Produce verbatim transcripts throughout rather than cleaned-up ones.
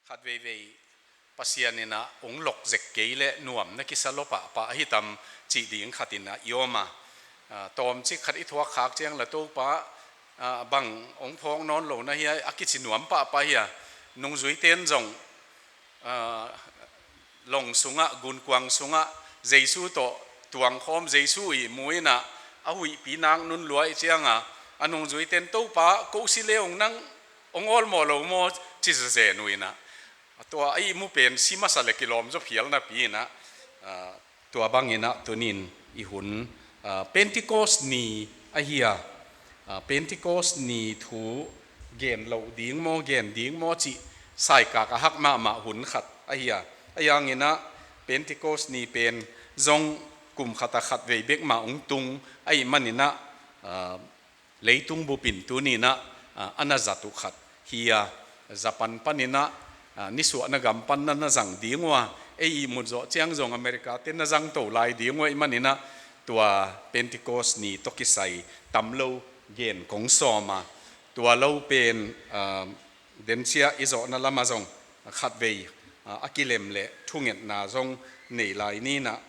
Khat veivei Pasian in ah hong lok zek kei leh nuam na kisa lua pahpah ahi tam cih ding khat in ah i om a. Aa, tawmcik khat i thuak khak ciang la Topa, aa, bang hong phawk nawn lo na hia, a kici nuam pahpah hi a. Nungzuite in zong, aa, long sungah, gunkuang sungah Jesu tawh tuangkhawm, Jesu ihmu in ah a huihpi nak nunlua i ciang a, a nungzuite in, "Topa, ko si le ong nang ong awlmawh lo maw?" ci zezen uh in ah, tua a ihmu pen si masa le kilawm zaw phial napi in ah, aa, tua bang in ah tuni in i hun, aa, Pentecost ni ahi a, aa, Pentecost ni thu gen loh ding maw, gen ding maw cih saikak a hak mahmah hun khat ahi a. Ahi hang in ah Pentecost ni pen zong kum khat a khat vei bek mah hong tung ahih man in ah, aa, leitung bup in tuni in ah, aa, a na zat uh khat hi a. Japan pan in ah, aa, nisuahna gam pan na na zang ding uh a, ei ihmut zawh ciang zong America te na zang to lai ding uh ahih man in ah, tua Pentecost ni tawh kisai tam lo gen kong sawm a. Tua lo pen, aa, den ciang i zawhna lam ah zong khat vei, aa, a kilem leh thungetna zong nei lai ni in ah.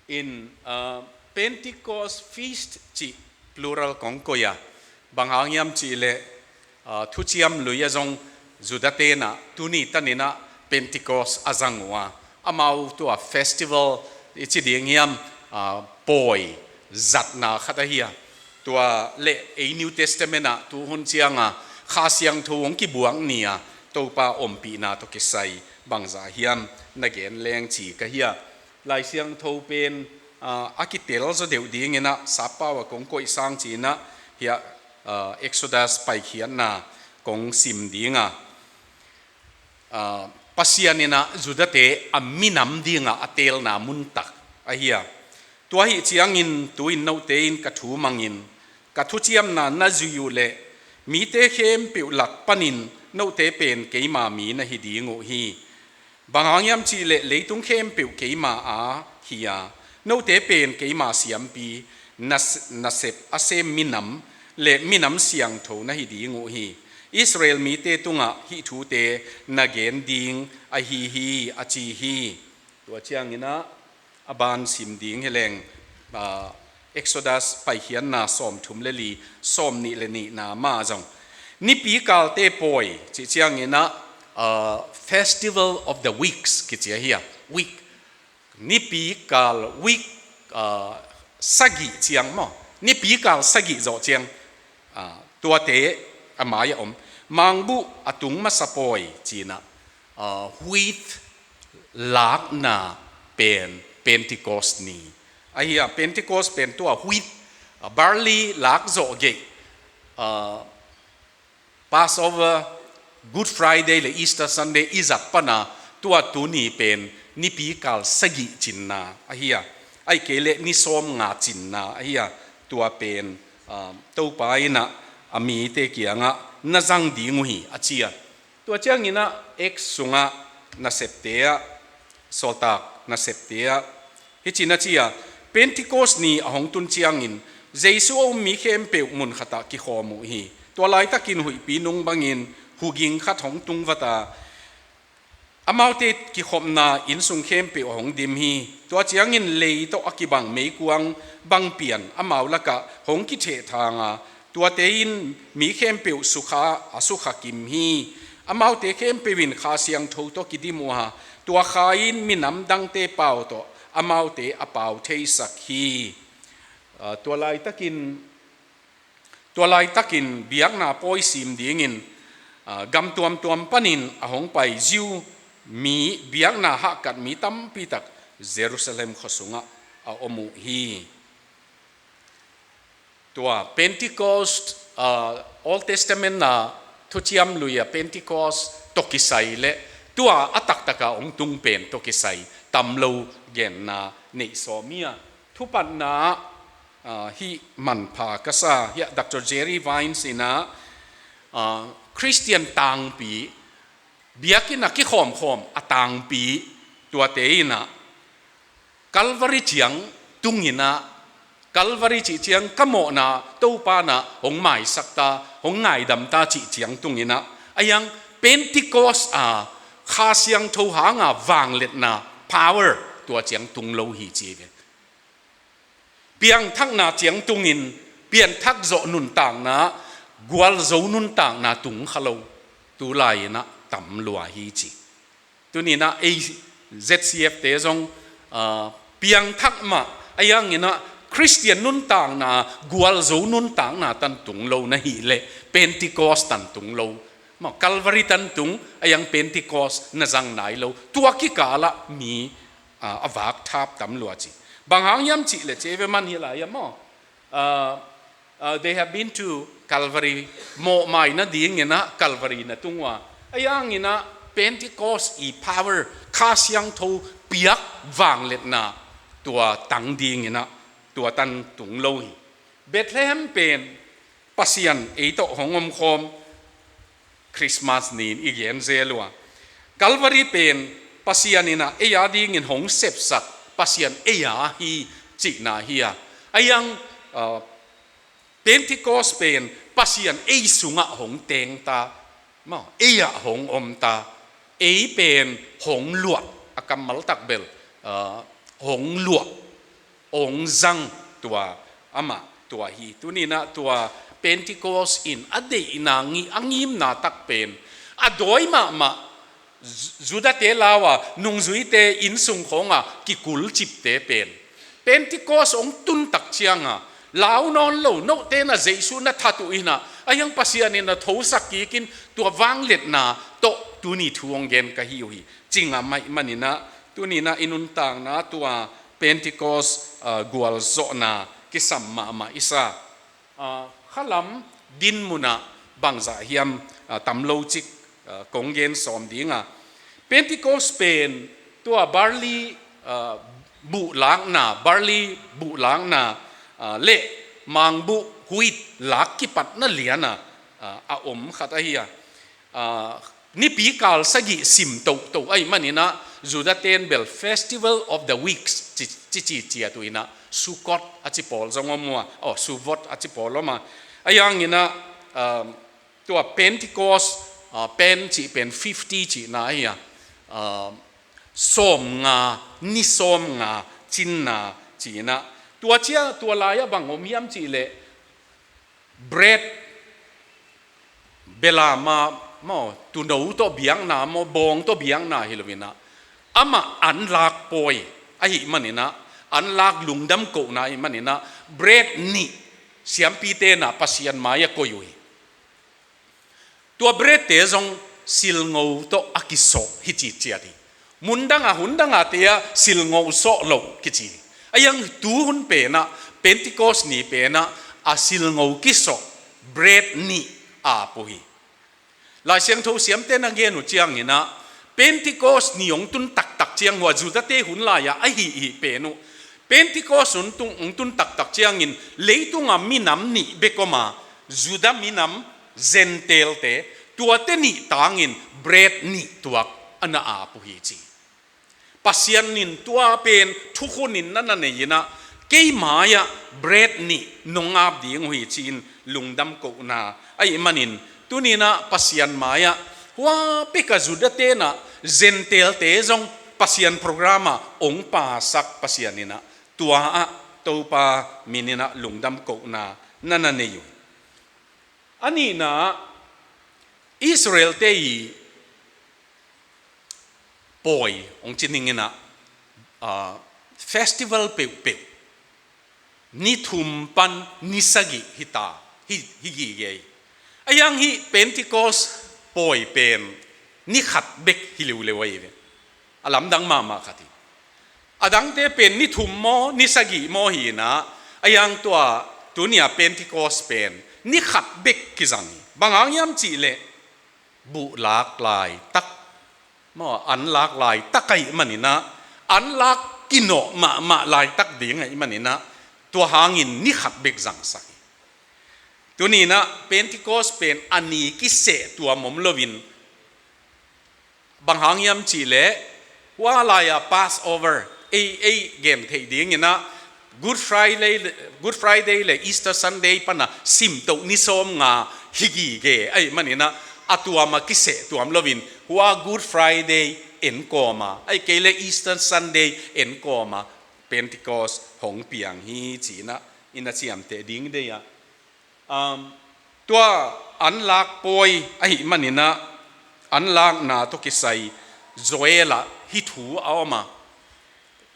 In, aa, Pentecost Feast cih plural kong koih a, bang hang hiam cih leh, aa, Thuciam Lui ah zong Judah te in ah tuni tan in ah Pentecost a zang uh a, amau tua festival i ci ding hiam, aa, pawi zatna khat ahi a. Tua leh ei New Testament ah tu hun ciang a Kha Siangtho hong kibuak ni a, Topa ompihna tawh kisai bangzah hiam na gen leng ci ka hi a. Lai Siangtho pen, aa, a kitel zaw deuh ding in ah sappau ah kong koih sang ci in ah, hiah, aa, Exodus Paikhiatna kong sim ding a, aa, Pasian in ah Judah te a minam ding ah a teelna mun tak ahi a. Tua ahih ciangin tu-in note in ka thu mang in, ka thuciamna na zui uh leh mite khempeuh lak panin note pen keima mi na hi ding uh hi. Bang hang hiam cih leh leitung khempeuh keima aa hi a, note pen keima siampi, nas-, nasep a sem minam leh minam siangtho na hi ding uh hi. Israel mite tungah hih thute na gen ding ahi hi, a ci hi. Tua ciang in ah a ban sim ding hi leng, aa, Exodus Paikhiatna sawmthum le li, sawmnih le nihna mah zong, Nipi kalte pawi cih ciang in ah, aa, Festival of the Weeks kici ahi a. Week, nipi kal, week, aa, sagih ciang maw, nipi kal sagih zawh ciang, aa, tuate a mai ah om. Mangbuh a tung masa pawi ci in ah, aa, wheat lakna pen Pentecost ni ahi a. Pentecost pen tua wheat, aa, barley lak zawh geih, aa, Passover, Good Friday le Easter Sunday i zat pan a, tua tu ni pen nipi kal sagih cinna ahi a. Ahih kei leh ni sawmnga cinna ahi a. Tua pen, aa, Topa in ah a mite kiangah na zang ding uh hi, a ci a. Tua ciang in ah Acts sungah nasepte ah, Sawltak nasepte ah hih ci-in a ci a, Pentecost ni a hong tun ciangin Jesu a um mi khempeuh mun khat ah kikhawm uh hi. Tua laitakin huihpi nung bangin huging khat hong tung vat a, amaute kikhopna inn sung khempeuh a hong dim hi. Tua ciangin lei tawh a kibang meikuang bang pian amau lakah hong kithehthang a, tuate in mi khempeuh sukha, a sukha kim hi. Amaute khempeuh in Kha Siangtho tawh kidim uh a, tua Kha in minam dangte pau tawh amaute a pau theisak hi. Aa, tua laitakin, tua laitakin biakna pawi sim dingin, aa, gam tuamtuam panin a hong pai Jew mi, biakna hahkat mi tampi tak Jerusalem khua sungah a om uh hi. Tua Pentecost, aa, Old Testament na Thuciam Lui a Pentecost tawh kisai le tua a taktak a hong tung pen tawh kisai tam lo genna neih sawm hi a. Thupatna, aa, hih manpha ka sa, hiah Doctor Jerry Vines in ah, aa, Christian tangpi, biakinn a kikhawmkhawm a tangpi, tuate in ah Calvary ciang tung in ah Calvary cih ciang ka mawhna Topa na hong maisak ta, hong ngaidam ta cih ciang tunginah, a yang Pentecost a Kha Siangtho hanga vangliatna, power, tua ciang tung lo hi ci ve. Piangthakna ciang tungin, pianthak zawh nuntakna, gualzo nuntakna tung kha lo, tu lai-inah tam lua hi ci. Tuninah ei Z C F te zong, ah, piangthak mah, a yanginah Khristian nuntakna, gualzo nuntakna tan tung lo na hih leh, Pentecost tan tung lo. Maw, Calvary tan tung, a yang Pentecost na zang nai lo. Tua kikalah mi, ah, a vak thap tam lua ci. Bang hang hiam cih leh ci ve man hi lai-ah maw. Ah, ah, they have been to Calvary, mawhmai nadinginah Calvary na tung uh a, a yanginah Pentecost i power, Kha Siangtho piak vangliatna, tua tang dinginah, tua tan tung lo hi. Bethlehem pen Pasian ei tawh hong omkhawm, Christmas ni-in i gen zel uh a. Calvary pen Pasian inah ei a dingin hong sepsak, Pasian ei a hi cihna hi a. A yang, ah, Pentecost pen Pasian ei sungah hong teng ta, maw, ei ah hong om ta, ei pen hong luah, a kammal tak bel, ah, hong luah, hong zang, tua amah tua hi. Tuninah tua Pentecost in a deihna ngi-, a ngimna tak pen, a dawi mahmah Ju-, Judah-te lau a nungzuite innsung khawnga kikulcipte pen Pentecost hong tun tak cianga lau nawn lo, note na Jesu na that uh inah, a yang Pasian in na thosak kikin, tua vangliatna tawh tuni thu hong gen ka hi uh hi. Cingah maih maninah, tuninah i nuntakna tua Pentecost, ah, gualzawhna kisam mahmah i sa. Ah, khalam dinmunah bangzah hiam, ah, tam lo cik, ah, kong gen sawm dinga. Pentecost pen tua barley, ah, buhlakna, barley buhlakna, ah, le mangbuh huit lak kipatna liana, ah, a om khat ahi a. Ah, nipi kal sagih sim tohtoh ahih maninah, Judah ten bel Festival of the Weeks ci, ci, ci ciat uh inah, Sukkot a ci pawl zong om uh a, oh, Suvot a ci pawl om a. A yanginah, ah, tua Pentecost, ah, pen cih pen fifty cihna ahi a, ah, sawmnga, ni sawmnga cinna ci inah. Tua cia, tua lai-ah bang om hiam cih leh, bread, belamah maw, tuuno tawh biakna maw, bawng tawh biakna hi loinah, amah anlak pawi ahih maninah, anlak lungdam kohna ahih maninah, bread nih siampite nah Pasian mai-ah koih uh hi. Tua bread-te zong silngo tawh a kisawh hi ci ciat hi. Mundanga, hundanga te-ah silngo sawh loh kici hi. A yang tu hun penah, Pentecost ni penah, a silngo kisawh bread nih ap uh hi. Lai Siangtho siamte na gen uh cianginah, Pentecost ni hong tun taktak ciang uh a, Judah-te hun lai-ah ahi hi pen uh. Pentecost hong tun, hong tun taktak ciangin leitunga minam nih bek om a, Judah minam, Gentile-te, tuate nih tangin bread nih tuak a na ap uh hi ci. Pasian in tua pen thukhunin na na nei inah, kei mai-ah bread nih nong ap ding uh hi ci-in lungdam kohna ahih manin, tuninah Pasian mai-ah, hua peka Judah-te nah, Gentile-te zong Pasian program ah hong pasak Pasian inah, tua ah Topa min inah lungdam kohna na na nei uh. A nihna, Israel-te i pawi hong ci ninginah, ah, festival peuhpeuh ni thum pan ni sagih hita, hi, hi gige hi. A yang hih Pentecost pawi pen ni khat bek hi leuleu ahi ve. A lamdang mahmah khat hi. A dangte pen ni thum maw, ni sagih maw hi inah, a yang tua, tunia Pentecost pen ni khat bek kizang hi. Bang hang hiam cih leh, buhlak laitak maw, anlak laitak ahih maninah, anlak kinawh mahmah laitak ding ahih maninah, tua hangin ni khat bek zangsak hi. Tuninah Pentecost pen a ni kiseh tuam om loin, bang hang hiam cih leh, hua lai-a Passover, ei, ei gen theih dinginah, Good Friday, Good Friday le Easter Sunday pana simtoh ni sawmnga hi gige ahih maninah a tuama kiseh tuam loin hua Good Friday en kawma, ahih kei le Easter Sunday en kawma Pentecost hong piang hi cinah i na ciamteh ding deih ah. Um, tua anlak pawi ahih maninah anlakna tawh kisai Joel ah hih thu a om a,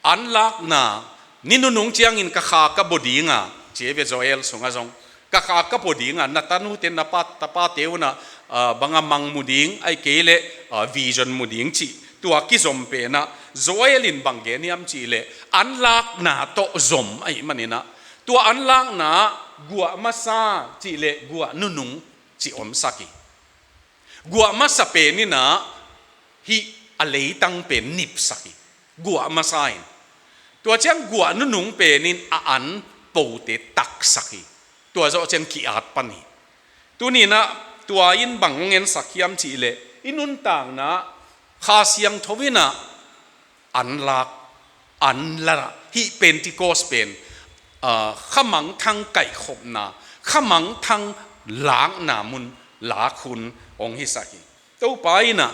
anlakna ni nunung ciangin ka kha ka baw dinga, ci ve Joel sungah zong, ka kha ka baw dinga, na tanute na pa, tapate unah, ah, banga mang mu ding, ahih kei le, ah, vision mu ding cih tua kizom penah Joel in bang gen hiam cih leh anlakna tawh zom ahih maninah tua anlakna guah masa cih leh guah nunung cih omsak hi. Guah masa peninah hih a leitang pen nipsak hi. Guah masa in. Tua ciang guah nunung penin a an pote taksak hi. Tua zawh ciang ki-at pan hi. Tuninah tua in bang hong ensak hiam cih leh i nuntakna Kha Siangtho inah anlak, anlak hih Pentecost pen, ah, khamangthang kaihkhopna, khamangthang lakna mun, lak hun hong hisak hi. Topa inah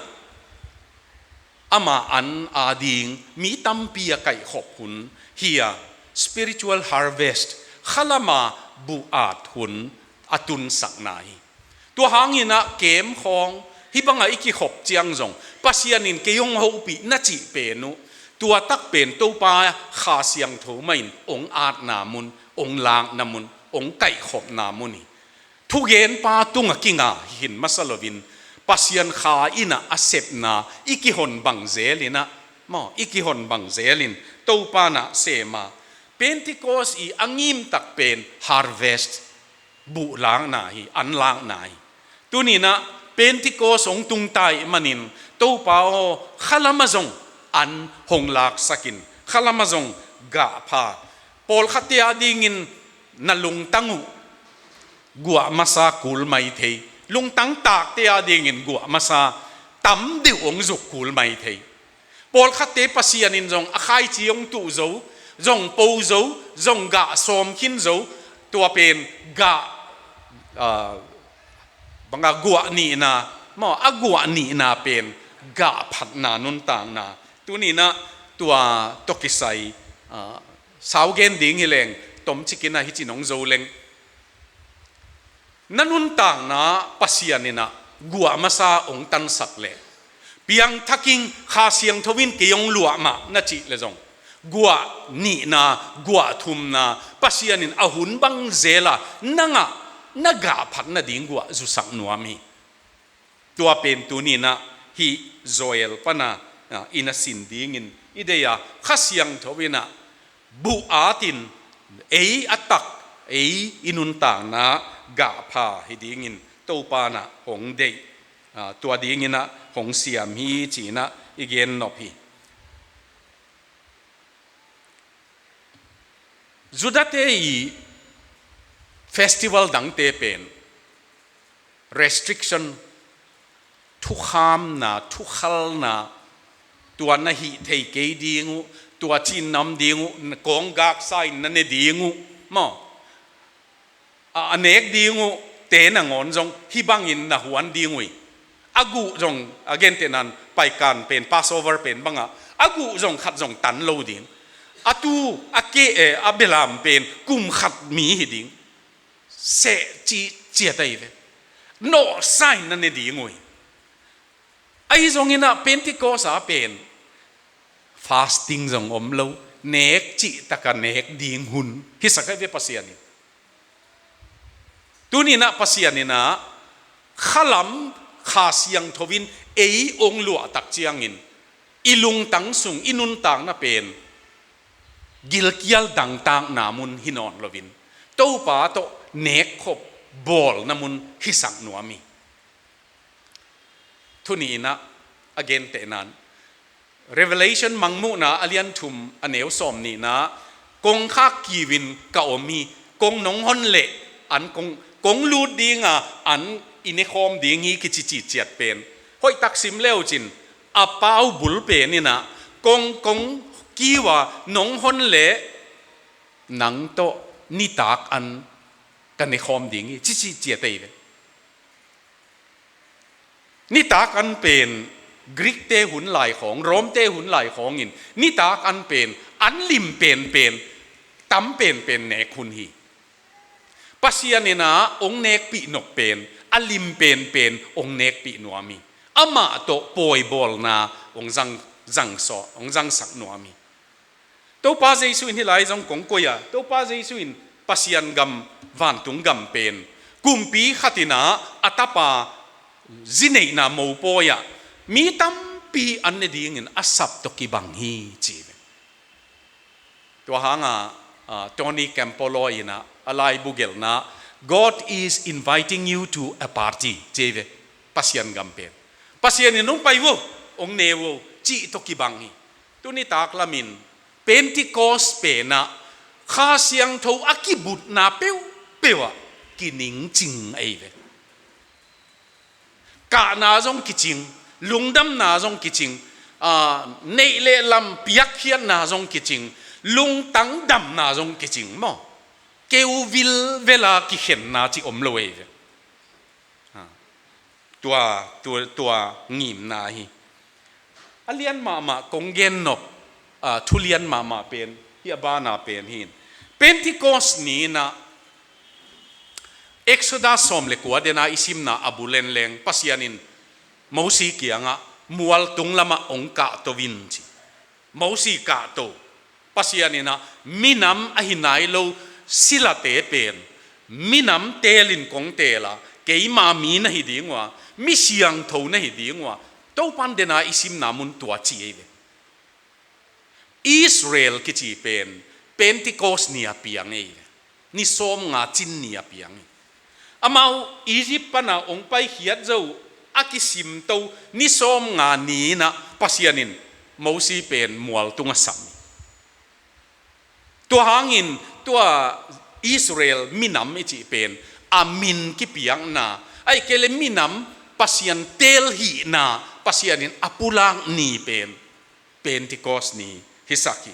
ama an ading mi tampi a kaihkhop hun hi a, spiritual harvest, khalama buh at hun a tunsakna hi. Tua hanginah kem khawng hih bangah i kikhop ciang zong Pasian in kei hong hopih na cih pen uh, tua tak pen Topa Kha Siangtho mah in hong atna mun, hong lakna mun, hong kaihkhopna mun hi. Thugenpa tungah kinga hi khin masa loin Pasian Kha inah a sepna i kihon bang zel inah, maw, i kihon bang zelin Topa nah sem a, Pentecost i a ngimtak pen harvest, buh lakna hi, an lakna hi. Tuninah Pentecost hong tungta ahih manin Topa aw, khalamah zong an hong laksakin, khalamah zong gahpha. Pawlkhatte adingin na lungtang uh guah masa kul mai thei, lungtang takte adingin guah masa tam deuh hong zuk kul mai thei. Pawlkhatte Pasian in zong a khaici hong tuh zo, zong po zo, zong gah sawm khin zo, tua pen gah, ah, banga guah nihna, maw, a guah nihna pen gah phatna nuntakna. Tuninah tua tawh kisai, ah, sau gen ding hi leng, tomcikinah hicin hong zo leng. Na nuntakna Pasian inah guah masa hong tansak leh, piangthakin Kha Siangtho in kei hong luah mah na cih leh zong, guah nihna, guah thumna, Pasian in a hun bang zela nangah na gah phat nading guah zusak nuam hi. Tua pen tuninah hih Joel pana, ah, i na sin dingin i deih a, Kha Siangtho inah buh atin ei a tak, ei i nuntakna gahpha hi dingin Topa nah hong deih, ah, tua dinginah hong siam hi cinah i gen nop hi. Judate i festival dangte pen restriction, thukhamna, thukhalna, tua na hih thei kei ding uh, tua cin nam ding uh, kawng gaksa in na ne ding uh, maw? A, a nek ding uh te nangawn zong hih bangin na huan ding uh hi. A guh zong a gentehnan paikan pen, Passover pen bangah a guh zong khat zong tan lo ding. A tu, a ke, eh, a belam pen kum khat mi hi ding. Seh cih ciat ahi ve. Nawhsa in na ne ding uh hi. Ahi zonginah Pentecost a pen fasting zong om lo, nek cih taka nek ding hun hisak ahi ve Pasian in. Tuninah Pasian inah khalam Kha Siangtho in ei hong luahtak ciangin i lungtang sung, i nuntakna pen gilkial dangtakna mun hi nawn loin Topa tawh nekkhop bawlna mun hisak nuam hi. Thuninah a gentehnan Revelation, Mangmuhna a lian thum a neu sawm nihna, kongkhak kiu in ka om hi, kong nong hon leh an kong, kong lut dinga an i nekhawm ding hi kici cihciat pen. Hoihtak sim le uh cin, a pau bul pen inah kong, kong kiu a nong hon leh Nang tawh nitak an ka nekhawm ding hi, ci ci ciat ei ve. Nitak an pen Greek-te hun lai khawng, Rome-te hun lai khawngin nitak an pen an lim penpen, tam penpen nek hun hi. Pasian in ah hong nekpih nop pen a lim penpen hong nekpih nuam hi. Amah tawh pawibawlna hong zang, zang saw, hong zangsak nuam hi. Topa Jesu in hih lai zong kong koih a, Topa Jesu in Pasian gam, vantung gam pen kumpi khat in ah a tapa zi neihna mopawi ah mi tampi an ne dingin a sap tawh kibang hi, ci ve. Tua hang a, ah, Tony Campolo in ah a laibu gelhna, "God is inviting you to a party," ci ve. Pasian gam pen Pasian in hong pai vo, hong ne vo, cih tawh kibang hi. Tuni tak lamin Pentecost pen ah Kha Siangtho a kibutna peuhpeuh ah kiningcing ei ve. Kahna zong kicing, lungdamna zong kicing, ah, neih le lam piakkhiatna zong kicing, lungtang damna zong kicing maw. Keu vilvel a kikhenna cih om lo ei ve. Ah, tua, tua, tua ngimna hi. A lian mahmah kong gen nop, ah, thu lian mahmah pen hi, a bana pen hi. Pentecost ni-in ah Exodus sawm le kua den a i simna a bul en leng Pasian in Mosi kiangah mual tung lamah hong kahto in ci. Mosi kahto, Pasian in ah minam ahi nai lo silate pen minam teelin kong teel a, keima mi na hi ding uh a, mi siangtho na hi ding uh a, Topan den a i simna mun tua ci ei ve. Israel kici pen Pentecost ni a piang ei ve. Ni sawmnga cin ni a piang hi. Amau Egypt pana hong paikhiat zo a kisimto ni sawmnga ni-in ah Pasian in Mosi pen mual tung a sam hi. Tua hangin tua Israel minam i cih pen a min kipiakna, ahih kei leh minam Pasian teelhihna, Pasian in a pulak ni pen Pentecost ni hisak hi.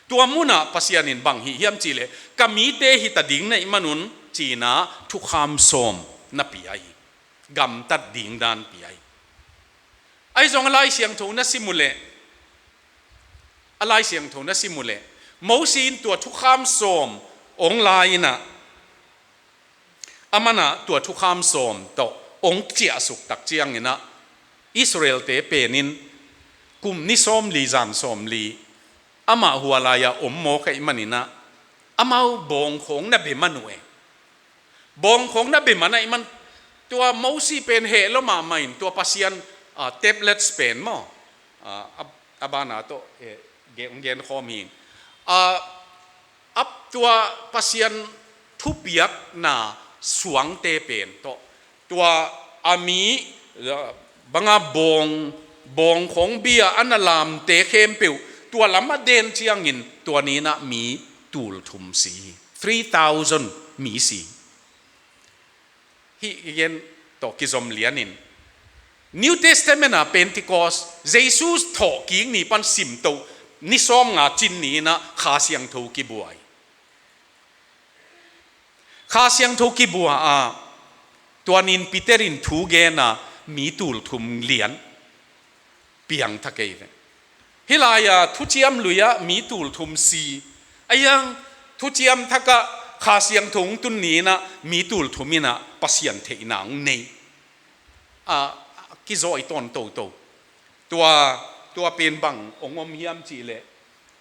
Tua munah Pasian in bang hih hiam cih leh, ka mite hi ta ding na hih manun ci-in ah thukham sawm na pia hi. Gamtat ding dan pia hi. Ahi zong a Lai Siangtho na sim uh leh, a Lai Siangtho na sim uh leh, Mosi in tua thukham sawm hong la-in ah, aman ah tua thukham sawm tawh hong ciahsuk tak ciangin ah Israel-te pen in kum ni sawmli zan sawmli amah hua lai-ah om mawk ahih manin ah amau bawng khawng na bia man uh e. Bawng khawng na bia man ahih man tua Mosi pen heh lua mahmah in tua Pasian, ah, tablets pen maw? Ah, a, a bana tawh, eh, gen, gen khawm hi. Ah, a tua Pasian thupiakna suangte pen tawh, tua a mi, ah, banga bawng, bawng khawng bia a na lamte khempeuh tua lam a den ciangin tua ni-in ah mi tulthum si hi. Three thousand mi si. Hih i gen tawh kizom lianin New Testament a Pentecost, Jesu thawhkik ni pan simto ni sawmnga cin ni-in ah Kha Siangtho kibua hi. Kha Siangtho kibua a, tua ni-in Peter in thu gen a, mi tulthum lian piangthak ei ve. Hih lai-a thuciam lui-ah mi tulthum si, a hiang thuciam thakah Kha Siangtho hong tun ni-in ah mi tulthum in ah Pasian theihna hong nei. A, kizawi tawn toto. Tua, tua pen bang hong om hiam cih leh,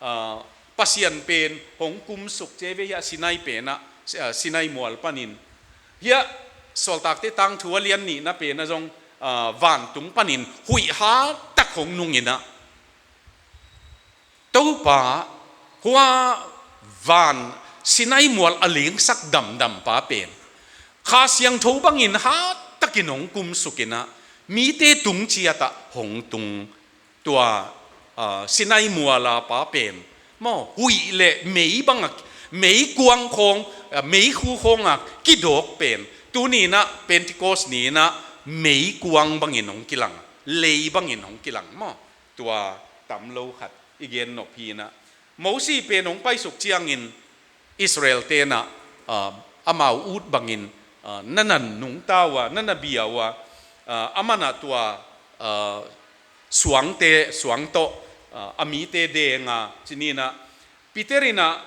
ah, Pasian pen hong kumsuk ci ei ve, hiah Sinai pen ah, ah, Sinai mual panin. Hiah Sawltakte tangthu a lian nihna pen ah zong, ah, vantung panin huih hat tak hong nung in ah Topa, hua van Sinai mual a lingsak damdam pa pen Kha Siangtho bangin hat takin hong kumsuk in ah mite tung ciat ah hong tung. Tua, ah, Sinai mual a pa pen maw, huih le mei bang a, meikuang khawng, ah, meikhu khawng a kidawk pen, tuni-in ah Pentecost ni-in ah meikuang bangin hong kilang, lei bangin hong kilang maw. Tua tam lo khat i gen nop hi-in ah, Mosi pen hong paisuk ciangin Israel tenah, ah, amau ut bangin, ah, na na nungta uh a, na na bia uh a, ah, amanah tua, ah, suangte, suang tawh, ah, a mite denga, ci ninah, Peter inah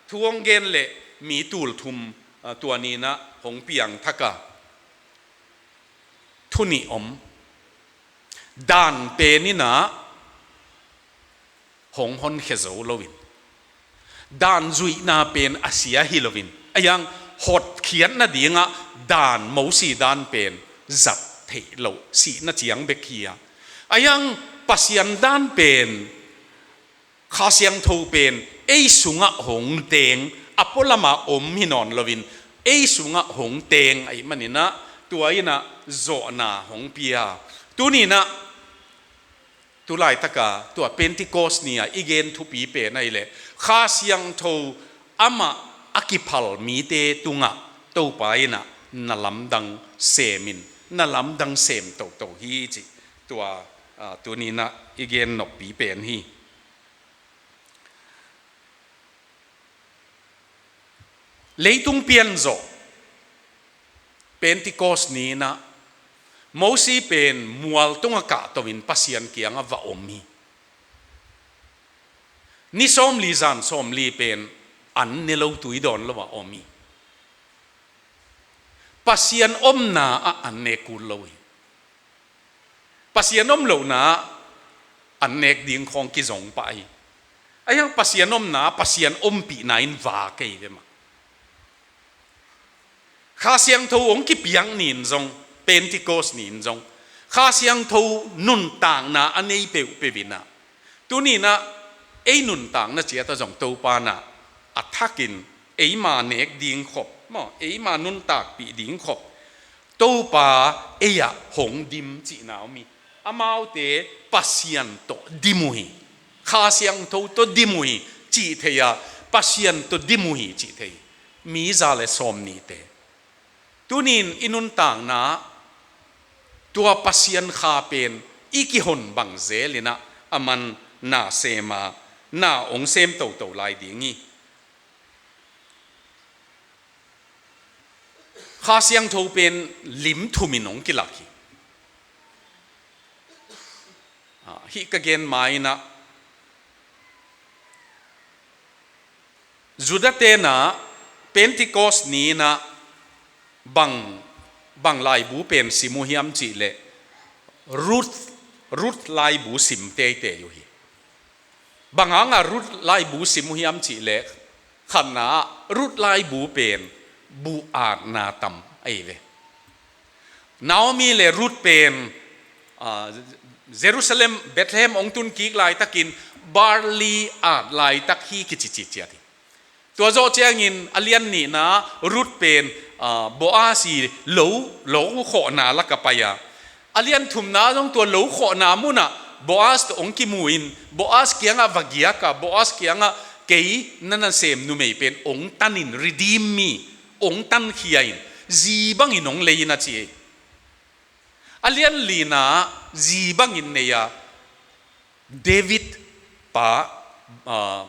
thu hong gen leh mi tulthum, ah, tua ninah hong piangthaka. Thu nih om. Dan pen inah hong honkhia zo loin, dan zuihna pen a sia hi loin, a iang hotkhiat nadingah dan, Mosi dan pen zat theih loh sihna ciang bek hi a, a iang Pasian dan pen, Kha Siangtho pen ei sungah hong teng, a pualama om hi nawn loin ei sungah hong teng ahih maninah tua inah zawhna hong pia. Tuninah tulaitaka tua Pentecost ni-a i gen thupi pen ahih leh Kha Siangtho amah a kiphal mite tungah Topa inah na lamdang semin, na lamdang sem toto hi cih tua, ah, tuninah i gen noppi pen hi. Leitung pianzawh Pentecost ni-inah Mosi pen mual tungah kahtoin Pasian kiangah va om hi. Ni sawmli zan sawmli pen an ne lo, tui dawn lo a om hi. Pasian omna ah an nek kul lo hi. Pasian om lohna ah an nek ding khawng kizong pah hi. A iang Pasian omna, Pasian ompihna in vak ei ve mah. Kha Siangtho hong kipiak ni-in zong, Pentecost ni-in zong Kha Siangtho nuntakna a nei peuhpeuh inah tuninah ei nuntakna ciatah zong Topa inah a thakin eima nek ding khop maw, eima nuntakpih ding khop Topa ei-ah hong dim cihna om hi. Amaute Pasian tawh dim uh hi, Kha Siangtho tawh dim uh hi cih thei a, Pasian tawh dim uh hi cih thei. Mi za le sawm nihte, tunin i nuntakna tua Pasian Kha pen i kihon bang zel inah aman na sem a, na hong sem toto lai ding hi. Kha Siangtho pen lim thumin hong kilak hi. Ah, hih ka gen ma inah Judah tenah Pentecost ni-inah bang, bang laibu pen sim uh hiam cih leh Ruth, Ruth laibu sim teitei uh hi. Bang hangah Ruth laibu sim uh hiam cih leh khatna ah Ruth laibu pen buh atna tam ahi ve. Naomi le Ruth pen, ah, Jerusalem, Bethlehem hong tun kik laitakin barley at laitak hi kici ciciat hi. Tua zawh ciangin a lian nihna Ruth pen, ah, Boaz i lo, lo khawhna lakah pai a, a lian thumna zong tua lo khawhna munah Boaz tawh hong kimu in, Boaz kiangah va giak a, Boaz kiangah kei na nasem numei pen hong tan in, redeem mi, hong tankhia in, zi bangin hong lei in a ci hi. A lian lina zi bangin nei a, David pa, ah,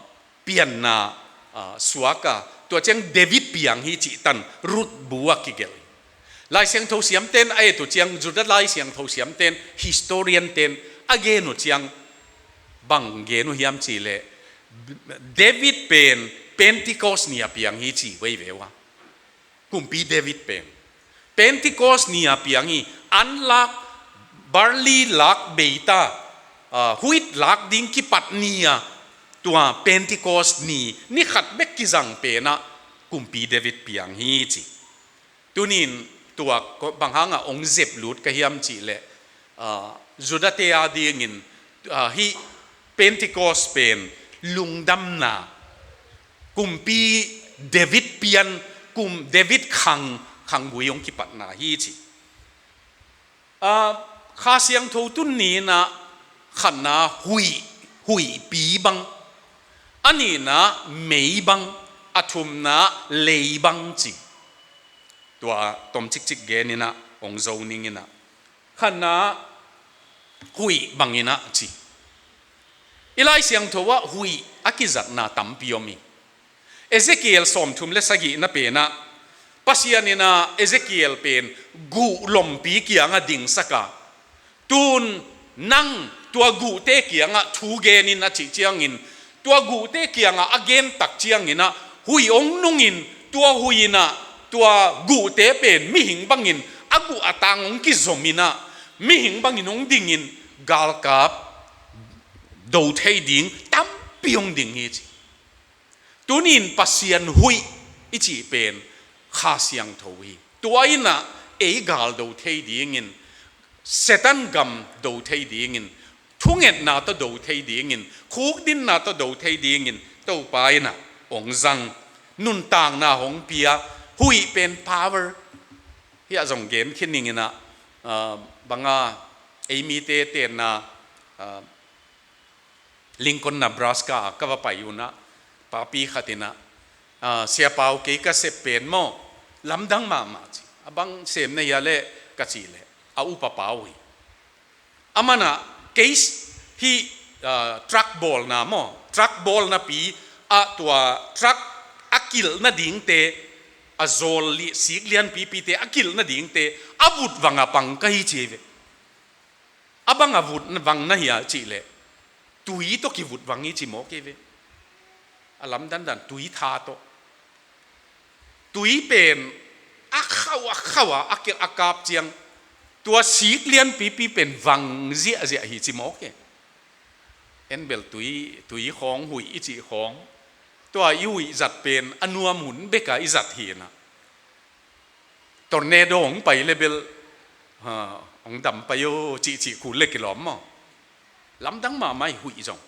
pianna, ah, suak a, tua ciang David piang hi cih tan Ruth bu ah kigelh. Lai Siangtho siamten a et uh ciang, Judah Lai Siangtho siamten, historian ten a gen uh ciang bang gen uh hiam cih leh David pen Pentecost ni-a piang hi ci veve uh a. Kumpi David pen Pentecost ni-a piang hi. An lak, barley lak beita, ah, huit lak ding kipat ni-a tua Pentecost ni, ni khat bek kizang penah Kumpi David piang hi ci. Tunin tua ko-, bang hangah hong zep lut ka hiam cih leh, ah, Judah te a dingin, ah, hih Pentecost pen lungdamna, Kumpi David pian, kum David khang, khanggui hong kipatna hi ci. Ah, Kha Siangtho tun ni-inah khatna huih, huihpi bang, a nihna mei bang, a thumna lei bang ci. Tua tom cikcik gen inah hong zo ning inah. Khatna huih bang inah ci. I Lai Siangtho ah huih a kizatna tampi om hi. Ezekiel sawmthum le sagihna penah Pasian in ah Ezekiel pen guh lompi kiangah dingsak a, tun nang tua guhte kiangah thu gen in a cih ciangin, tua guhte kiangah a gen tak ciangin ah huih hong nungin, tua huih in ah tua guhte pen mihing bangin a guh a tang hong kizom in ah mihing bangin hong dingin galkap do thei ding tampi hong ding hi ci. Tuni in Pasian huih i cih pen Kha Siangtho hi. Tua in ah ei gal do thei dingin, Satan gam do thei dingin, thungetna tawh do thei dingin, khukdinna tawh do thei dingin Topa in ah hong zang, nuntakna hong pia. Huih pen power hi a, zong gen khin ning in ah, ah, banga ei mite tenna, ah, Lincoln, Nebraska ah ka va pai un ah, papi khat in ah, "Ah, Sia Pau, kei ka sep pen maw, lamdang mahmah," ci. "A bang sem na hia leh?" ka cih leh, a upa pau hi. Aman ah kei hih, ah, truck bawlna maw, truck bawlna pi ah tua truck a kilh nadingte, a zawl li-, sik lianpipite a kilh nadingte a vut vang a pang ka hi ci ve. "A bang a vut vang na hia?" cih leh, "Tui tawh kivut vang hi," ci mawk hi ve. A lamdandan, tui tha tawh. Tui pen a khauh a khauh a, a ke-, a kap ciang tua sik lianpipi pen vang ziahziah hi ci mawk hi. En bel tui, tui khawng, huih i cih khawng, tua i huih zat pen a nuam hun bek a i zat hi na. Tornado hong pai le bel, ha, hong dam pai aw cihcih kul le kilawm maw? Lamdang mahmah hi huih zong.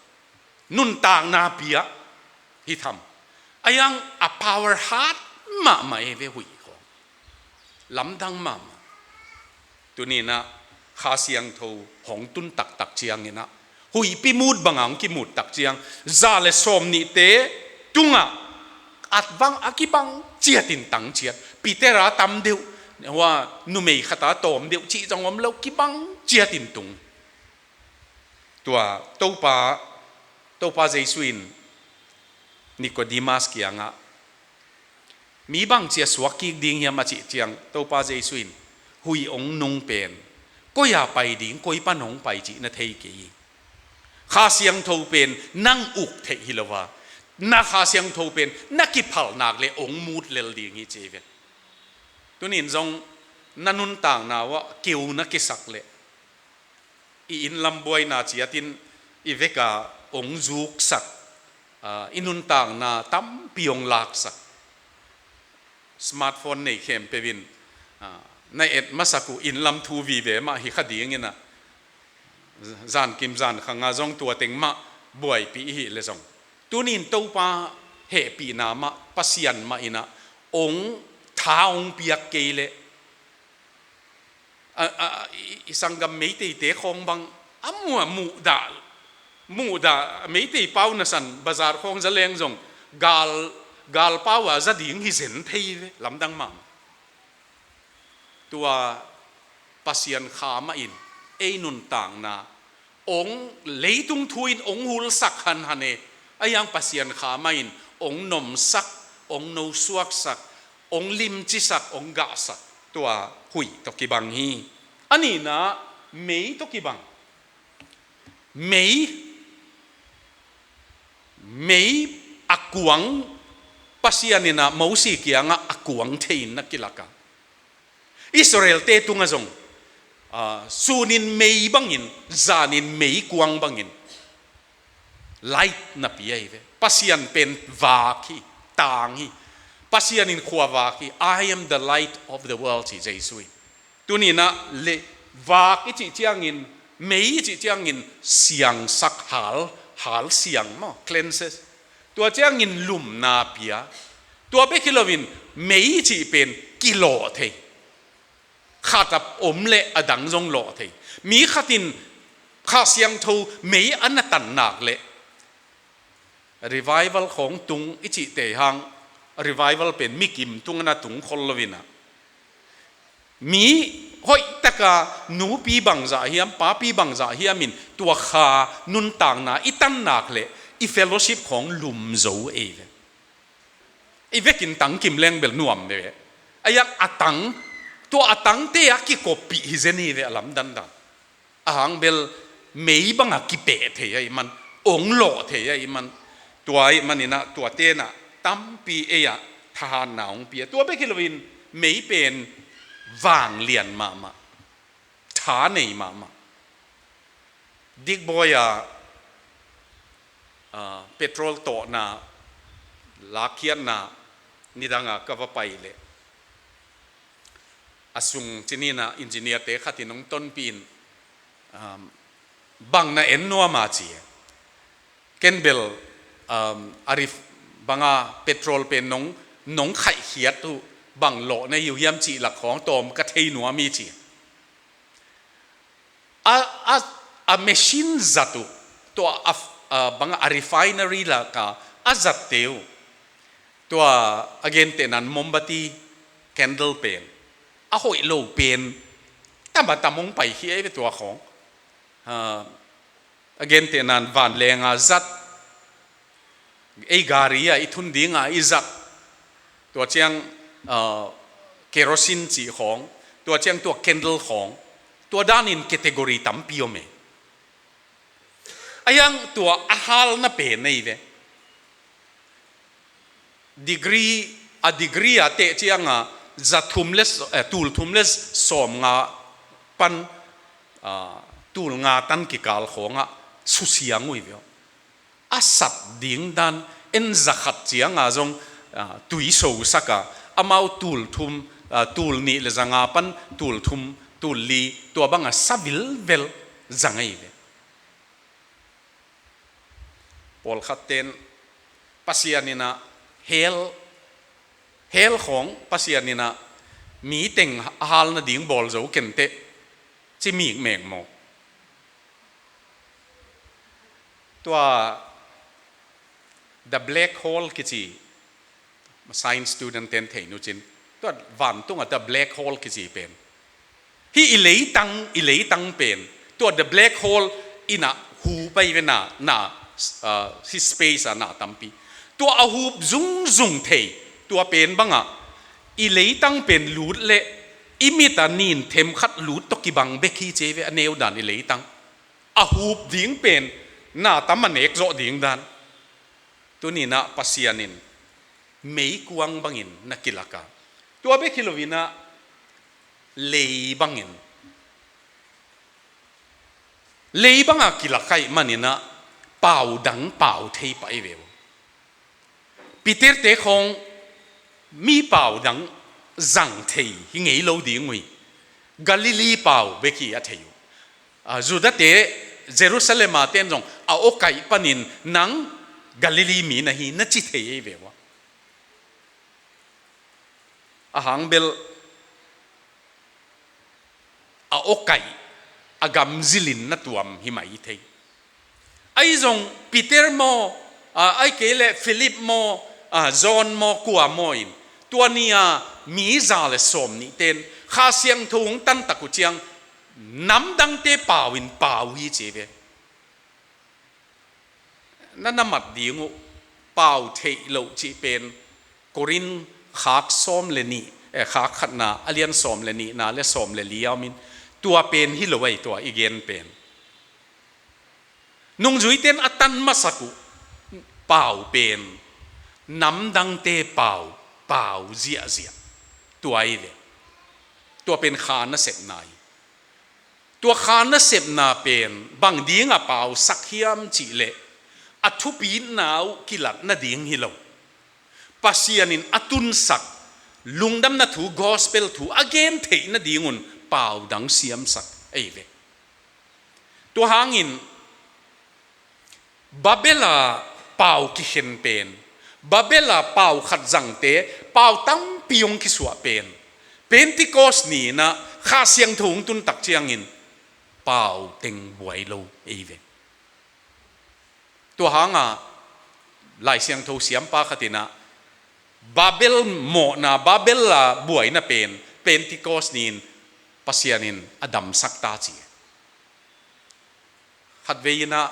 Nuntakna pia hi tham. A yang a power hat mahmah hi ve huih khawng. Lamdang mahmah. Tuni in ah Kha Siangtho hong tun taktak ciangin ah huihpi mut banga hong kimut tak ciang, za le sawm nihte tungah a vang a kibang ciatin tang ciat. Peter a tam deuh, hua numei khat a tawm deuh cih zong om lo, kibang ciatin tung. Tua Topa, Topa Jesu in Nicodemus kiangah, "Mi bangci a suak kik ding hiam?" a cih ciang, Topa Jesu in, "Huih hong nung pen koi a pai ding, koi pan hong pai cih na thei kei hi. Kha Siangtho pen nang uk theih hi lo a, na Kha Siangtho pen na kiphal nak le hong mut lel ding hi," ci ve. Tuni in zong na nuntakna uah keu na kisak leh, i inn lam buaina ciatin i veka hong zuksak, aa, i nuntakna tampi hong laksak. Smartphone nei khempeuh in, aa, na et masak uh inn lam thu vive mah hi kha ding in ah, zankim zankhang a zong tua teng mah buaipih i hih leh zong, tuni in Topa hehpihna mah, Pasian mah in ah hong tha hong piak kei leh, a, a, i, i sanggam Meiteite khawng bang a mua muhdah, muhdah, Meitei pau nasan bazar khawng za leng zong gal, gal pau a za ding hi zen thei ve, lamdang mahmah. Tua Pasian Kha mah in ei nuntakna hong, leitung thu in hong hulsak hanhan e, a hiang Pasian Kha mah in hong nomsak, hong nosuaksak, hong limcisak, hong gahsak, tua huih tawh kibang hi. A nihna, mei tawh kibang. Mei, mei a kuang, Pasian in ah Mosi kiangah a kuang thei in na kilak a, Israelte tungah zong, aa, sunin mei bangin, zanin mei kuang bangin light na pia hi ve. Pasian pen vak hi, tang hi. Pasian in khua vak hi. "I am the light of the world," ci Jesu in. Tuni in ah le, vak i cih ciangin, mei i cih ciangin siangsak, hal, hal siang maw, cleanses. Tua ciangin lumna pia. Tua bek hi loin mei i cih pen kilawh thei. Khat a om leh a dang zong lawh thei. Mi khat in Kha Siangtho mei a na tan nak leh, revival khawng tung i cihte hang, revival pen mikim tung a na tung khol lo in ah, mi hoihtaka nupi bangzah hiam, papi bangzah hiam in tua kha nuntakna i tan nak leh i fellowship khawng lum zo ei ve. I vekin tangkim leng bel nuam ve. A yak a tang, tua a tangte a kikoppih hi zen hi ve a lamdang dan. A hang bel mei banga kipeh thei ahih man, ong lawh thei ahih man, tua ahih maninah tua tenah tampi ei-ah thahatna ong pia. Tua bek hi loin mei pen vanglian mahmah, tha nei mahmah. Dikbawi-a, ah, petrol tawhna, lakkhiatna nidanga ka va pai leh a sung cininah engineer-te khatin hong tonpih in, um, bang na en nuama ci. Ken bel, um, a ref banga petrol pen nong, nong khaihkhiat uh bang lawh na hi uh hiam cih lak khawng tawm ka thei nuam hi ci. A, a, a machine zat uh, tua a, a banga a refinery laka a zatte uh, tua a gentehnan mombati candle pen a hoih lo pen tam a tam hong paikhia ei ve tua khawng. A, a gentehnan vanlenga zat, ei gari-ah i thun dinga i zat, tua ciang, ah, kerosene cih khawng, tua ciang tua candle khawng, tua danin category tampi om e. A hiang tua a halna pen ei ve. Degree, a degree a teh cianga za thum le s-, eh, tul thum le sawm nga pan, ah, tul nga tan kikal khawngah susiang uh hi ve. A sat ding dan en za khat cianga zong, ah, tui sosaka amau tul thum, ah, tul nih le za nga pan tul thum, tul li tua banga sa vilvel zang ahi ve. Pawlkhat ten Pasian inah hell, hell khawng Pasian inah mi teng a hal nading bawl zo kenteh ci mikmek maw? Tua the black hole kici, science student ten thei nucin, tua vantunga the black hole kici pen hih i leitang, i leitang pen tua the black hole inah hup ahi ve na, na, ah, hih space ah na tampi. Tua a hup zungzung thei, tua pen bangah i leitang pen lut leh i mit a nin themkhat lut tawh kibang bek hi ci ve a neu dan i leitang. A hup ding pen na tam a nek zawh ding dan. Tuninah Pasian in meikuang bangin na kilak a, tua bek hi loinah lei bangin, lei banga kilak ahi maninah pau dang pau thei pah i ve uh. Peter-te khawng mi pau dang zang thei hi ngei lo ding uh hi. Galilee pau bek hi a thei uh. Ah, Judah-te Jerusalem a ten zong a awkaih panin nang Galilee mi na hi na ci thei ei ve uh a. A hang bel a awkaih, a gam zilin na tuam hi mai thei. Ahi zong Peter maw, ah, ahi kei leh Philip maw, ah, John maw, kua maw in tua ni-a mi za le sawm nih ten Kha Siangtho hong tantak uh ciang namdangte pau in pau hi ci ve. Na na mat ding uh pau theih loh cih pen Korin khak sawm le nih, eh, khak khatna a lian sawm le nihna le sawm le li a omin tua pen hi lo ahi tua i gen pen. Nungzuite in a tan masak uh pau pen namdangte pau, pau ziahziah tua ahi ve. Tua pen Kha nasepna hi. Tua Kha nasepna pen bang dinga pausak hiam cih leh a thupitna uh kilat nading hi lo. Pasian in a tunsak lungdamna thu, gospel thu a gen theih nadingun pau dang siamsak ahi ve. Tua hangin Babel a pau kikhen pen, Babel a pau khat zangte pau tampi hong kisuah pen, Pentecost ni-inah Kha Siangtho hong tun tak ciangin pau teng buai lo ei ve. Tua hanga Lai Siangtho siampa khatinah Babel mawhna, Babel a buaina pen Pentecost ni-in Pasian in a damsak ta ci. Khatvei inah,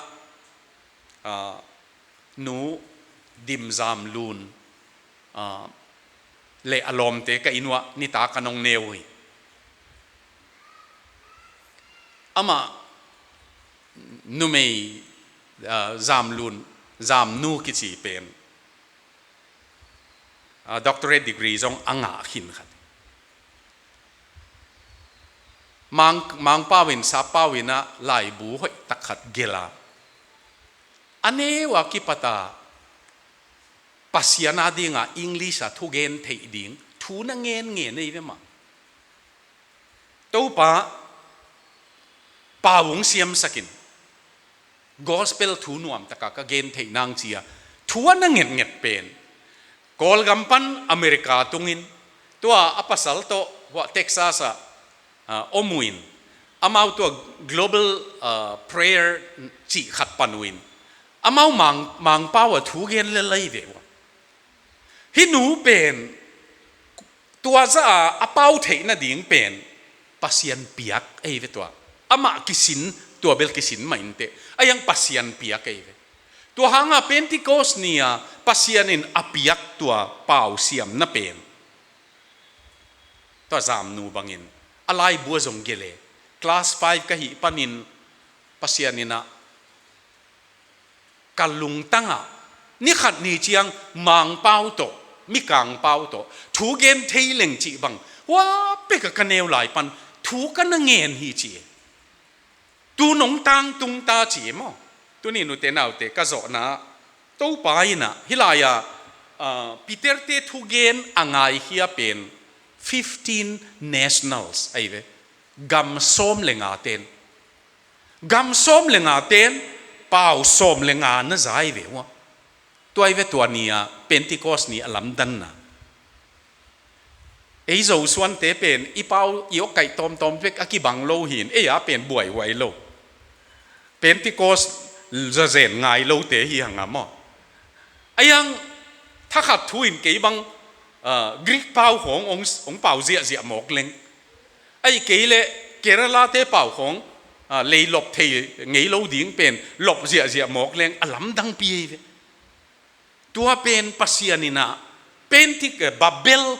ah, Nu Dim Zam Lun ah, le a lawmte ka inn uah nitak a nong neu hi. Amah numei, ah, Zamlun, Zamnu kici pen, ah, doctorate degree zong a ngah khin khat. Mang, Mangpau in, Sappau in ah laibu hoih tak khat gelh a, a neu a kipat a Pasian a dingah English a thugen theih ding thu na ngen ngen ei ve mah. Topa, pau hong siamsak in, gospel thu nuam taka ka gen theih nang ci a thu a na ngetnget pen, Kawlgam pan America tungin, tua a pasal tawh hua Texas ah, ah, om uh in, amau tua global, ah, prayer cih khat pan uh in, amau Mang, Mangpau a thu gen lel ei ve uh. Hih nu pen tua zah a a pau theih nading pen Pasian piak ei ve tua. Amah kisin, tua bel kisin mah inteh, a iang Pasian piak ei ve. Tua hanga Pentecost ni a Pasian in a piak tua pau siamna pen, tua Zamnu bangin a laibu a zong gelh e. Class five ka hih panin Pasian in ah ka lungtangah ni khat ni ciang Mangpau tawh, Mikangpau tawh thugen thei leng cih bang, hua pek a ka neu lai pan thu ka na ngen hi ci e. Tu nong tangtung ta ci e maw. Tuni nute naute ka zawhna, Topa in ah hih lai-a, ah, Peter-te thugen a ngaikhia pen fifteen nationals ahi ve. Gam sawm le nga ten, gam sawm le nga ten pau sawm le nga na za ei ve uh. Tua ei ve tua ni-a Pentecost ni a lamdanna. Ei Zosuante pen i pau i awkaih tawmtawm vek a kibang lo hi in, ei a pen buaihuai lo. Pentecost zazen ngai lote hi hang a maw. A iang thakhat thu in kei bang, ah, Greek pau khawng hong, hong pau ziahziah mawk leng, ahih kei leh Kerala-te pau khawng, ah, lei lop thei ngei lo ding pen lop ziahziah mawk leng a lamdangpi ei ve. Tua pen Pasian in ah Pentik-, eh, Babel,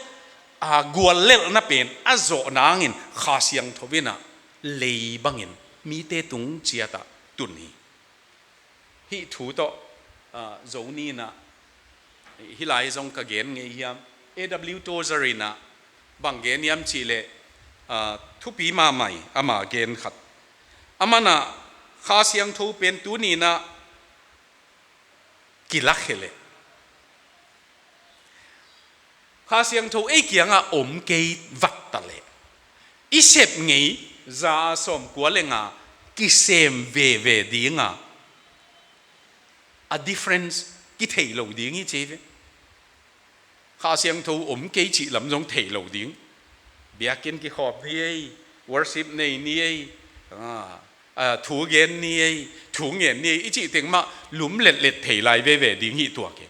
ah, guallelhna pen a zawh nangin Kha Siangtho in ah lei bangin mite tung ciat ah tun hi. Hih thu tawh, ah, Zo ni in ah, hih lai zong ka gen ngei hiam? A W Tozer in ah bang gen hiam cih leh, ah, thupi mahmah hi, ama gen khat. Aman ah Kha Siangtho pen tuni in ah kilakhia leh, Kha Siangtho ei kiangah om kei vat ta leh, i sep ngei za a sawmkua le nga kisem veve ding a, a difference kithei lo ding hi ci ve. Kha Siangtho om kei cih lam zong thei lo ding. Biakinn kikhawm ni ei, worship nei ni ei, ah, ah, thu gen ni ei, thu ngen ni ei, i cih teng mah lum letlet thei lai veve ding hi tuak e.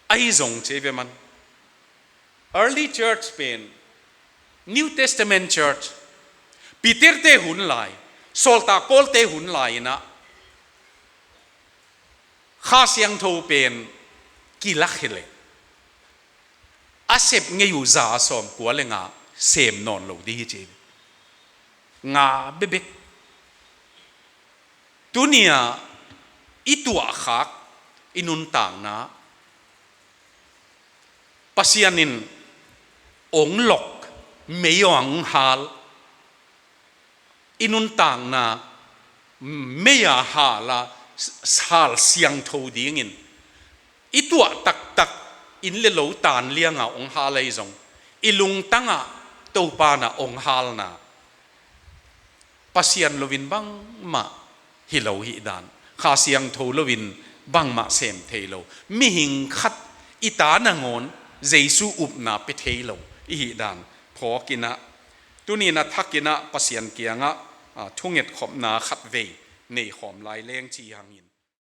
Ahi zong ci ei ve man. Early church pen, New Testament church, Peter-te hun lai, Sawltak Paul-te hun lai in ah, Kha Siangtho pen kilakhia leh, a sep ngei uh za a sawmkua le nga sem nawn lo ding hi ci. Nga bekbek. Tuni-a i tuahkhak, i nuntakna, Pasian in ong lok, mei ong hal, i nuntakna mei-a hal a, hal siangtho dingin i tuah taktak inn le lo tan lianga ong hal ahi zong, i lungtangah Topa in ah ong halna Pasian loin bangmah hi lo hih dan, Kha Siangtho loin bangmah sem thei lo, mihing khat i ta nangawn Jesu upna pia thei lo i hih dan phawk in ah, tuni in a thak in ah Pasian kiangah, a, thungetkhopna khatvei neikhawm lai leng ci hang in.